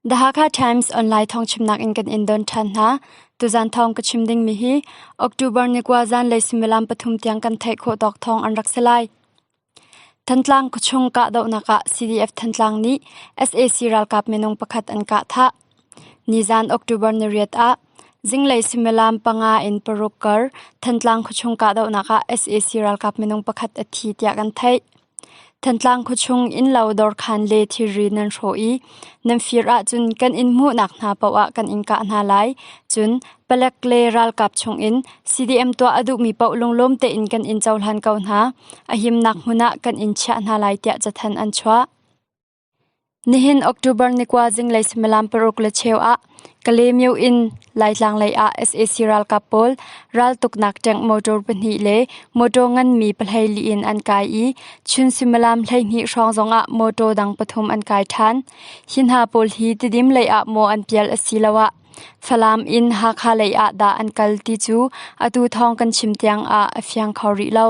The Hakha Times online thawngchimnak in kan in don ṭhan hna. Tuzan thawng ka chim dingmi hi October ni kua zanlei suimilam pathum tiang kan theih khawh tawk thawng an rak si lai. Thantlang khuachung kahdohnak ah CDF Thantlang nih sac ralkap minung pakhat an kah thah. Nizan October ni riat ah zinglei suimilam panga in paruk kar Thantlang khuachung kahdohnak ah sac ralkap minung pakhat a thi tiah kan theih. Thantlang khuachung innlo dawrkhan le thilri nan hrawh i nan fir ahcun kan in hmuhnak hna paoh ah kan in kah hna lai. Cun palek le ralkap chungin CDM tuah a duhmi paoh lunglawm tein kan in cohlan ko hna. A himnak hmun ah kan in chiah hna lai tiah cathanh an chuah. Nihin October ni kua zinglei suimilam paruk le cheu ah Kalaymyo in Laitlang lei ah sac ralkap pawl raltuknak tank motor pahnih le motor nganmi pahlei li in an kai i chun suimilam 12 hrawng zongah motor dang pathum an kai ṭhan. Hi hna pawl hi Tidim lei ah maw an pial asiloah Falam in Hakha lei ah dah an kal ti cu atu thawng kan chim tiang ah a fiang kho rih lo.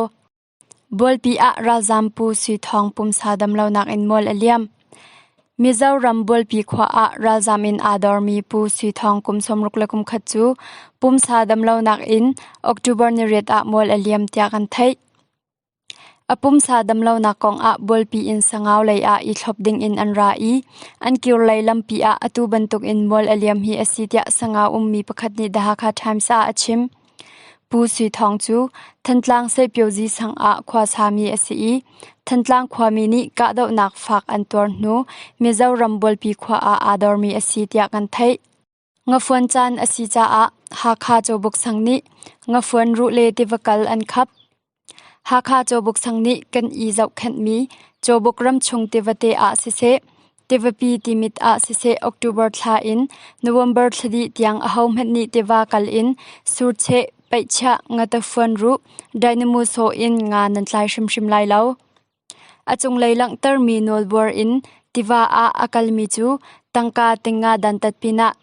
Bualpi ah ralzaam Pu Sui Thawng pumsa damlonak in mual a liam. Mizoram Bualpi khua ah ralzaam in aa dormi Pu Sui Thawng kum 61 cu pumsa damlonak in October ni riat ah mual a liam tiah kan theih. A pumsa damlonak kong ah Bualpi in Sangau lei ah i thlop ding in an ra i an kirlei lampi ah atu bantuk in mual a liam hi a si tiah Sangau ummi pakhat nih The Hakha Times ah a chim. Pu Sui Thawng cu Thantlang Seihpiozi sang ah khuasami a si i Thantlang khuami nih kahdohnak fak an tuar hnu Mizoram Bualpi khua ah aa dormi a si tiah kan theih. Ngafuan caan a si caah Hakha Cawbuk sang nih ngafuan ruh le tiva kal an khap. Hakha Cawbuk sang nih kan i zohkhenhmi Cawbuk ramchung tivate ah siseh, tivapi timit ah siseh October thla in November thla dih tiang ahohmanh nih tiva kal in surcheh, peihchiah, ngatafuan ruh, dynamo sawh in nga nan tlai hrimhrim lai lo. A cunglei langhtermi nawlbuar in tiva ah a kalmi cu tangka tingnga dantat pinah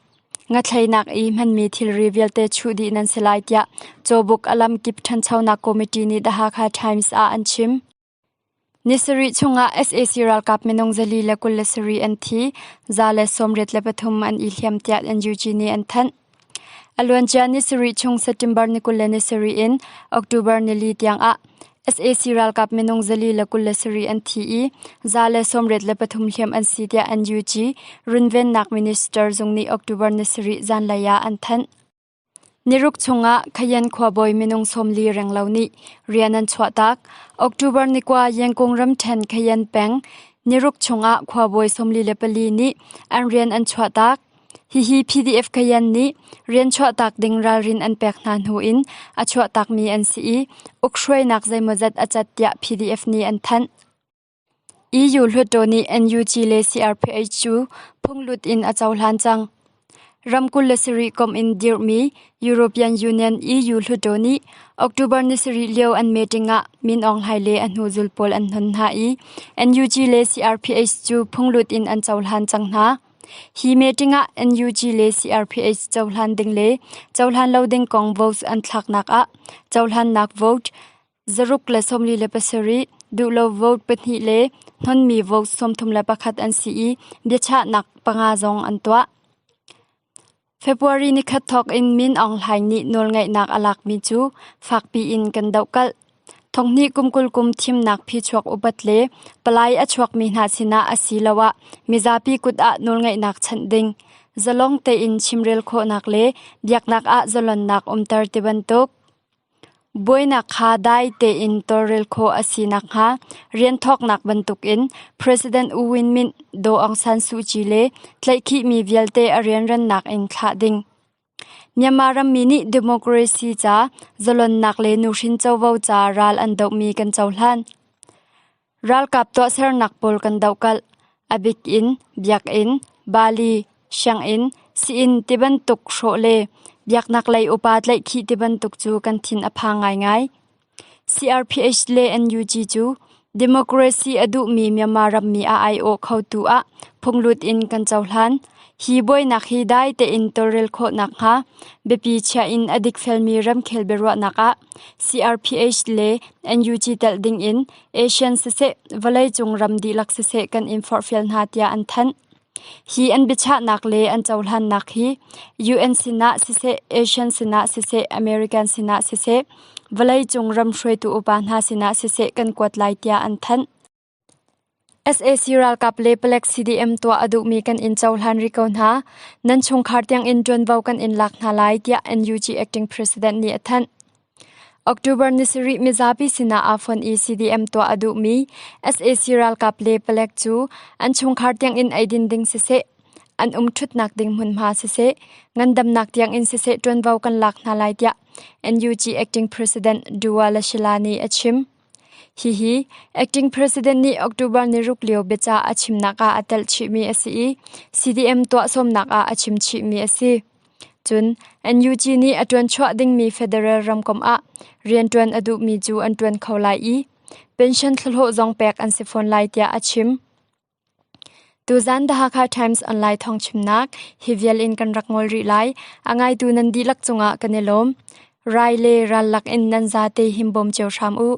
ngathleinak i hmanmi thilri vialte chuh dih nan si lai tiah Cawbuk a lamkip ṭhanchonak committee nih The Hakha Times ah an chim. Ni sarih chungah sac ralkap minung 427 an thi, 183 an i hliam tiah NUG nih an thanh. A luancia ni sarih chung September ni 27 in October nili tiang ah sac ralkap minung 427 an thi i 183 hliam an si tiah NUG runvennak minister zung nih October ni sarih zanlei ah an thanh. Niruk chungah Khayan khuabawi minung 40 renglo nih rian an chuahtak. October ni kua Yengkung ramṭhen Khayan peng niruk chungah khuabawi 44 nih an rian an chuahtak. Hihi PDF Kayan nih rian chuahtak ding ralrin an pek hna hnu in a chuahtakmi an si i ukhruainak zeimawzat a cat tiah PDF nih an thanh. EU Hluttaw nih NUG le CRPH cu phunglut in a cohlan cang. Ram 27 komh in dirhmi European Union EU Hluttaw nih October ni sarih lio an meeting ah Min Aung Hlaing le a hnuzul pawl an hnon hna i NUG le CRPH cu phunglut in an cohlan cang hna. Hi meeting ah NUG le CRPH cohlan ding le cohlan lo ding kong vote an thlaknak ah cohlannak vote 647, duhlo vote pahnih le hnonmi vote 31 an si i biachahnak panga zong an tuah. February nikhat thawk in Min Aung Hlaing nih nawlngeihnak a lakmi cu fakpi in kan dohkalh. Thonghnih kum 20 kum thimnak phichuak upat le palai a chuakmi hna sinah asiloah mizapi kut ah nawlngeihnak chanh ding, zalong tein chimrel khawhnak le biaknak ah zalonnak umter tibantuk. Buainak kha dai tein tawlrel khawh a si nakhnga rian thawknak bantukin President U Win Myint, Daw Aung San Suu Kyi le tlaihkhihmi vialte a rianrannak in thlah ding. Myanmar rammi nih democracy ca, zalonnak le nuhrin covo ca ral an dohmi kan cohlan. Ralkap tuahsernak pawl kan dohkalh. A bik in biakinn, bali, sianginn, sii-inn tibantuk hrawh le biaknak lei upa tlaihkhih tibantuk cu kan thin a phang ngaingai. CRPH le NUG cu democracy a duhmi Myanmar rammi a aiawh khotu ah phunglut in kan cohlan. Hi buainak hi dai tein tawlrel khawh nakhnga biapi chia in a dikfelmi ramkhel biaruahnak ah CRPH le NUG telh dingin ASEAN siseh, vawleicung ram dihlak siseh kan in forhfial hna tiah an thanh. Hi an biachahnak le an cohlannak hi UN sinah siseh, ASEAN sinah siseh, American sinah siseh, vawleicung ram hruaitu upa hna sinah siseh kan kuat lai tiah an thanh. Sac ralkap le palek CDM tuah a duhmi kan in cohlan rih ko hna. Nan chungkhar tiangin ṭuanvo kan in lak hna lai tiah NUG Acting President nih a thanh. October ni sarih mizapi sinah aa fonh i CDM tuah a duhmi sac ralkap le palek cu an chungkhar tiangin eidin ding siseh, an umṭhutnak ding hmunhma siseh, ngandamnak tiangin siseh ṭuanvo kan lak hna lai tiah NUG Acting President Dua Lashila nih a chim. Hihi Acting President nih October ni ruk lio biacah a chimnak ah a telh chihmi a si i CDM tuah sawmnak ah a chim chihmi a si. Cun NUG nih a ṭuanchuah dingmi federal ramkomh ah rianṭuan a duhmi cu an ṭuan kho lai i pension thlahlawh zong pek an si fawn lai tiah a chim. Tuzan The Hakha Times online thawngchimnak hi vial in kan rak ngol rih lai. A ngaitu nan dihlak cungah kan i lawm. Rai le ral lak in nan zate himbawm cio hram u.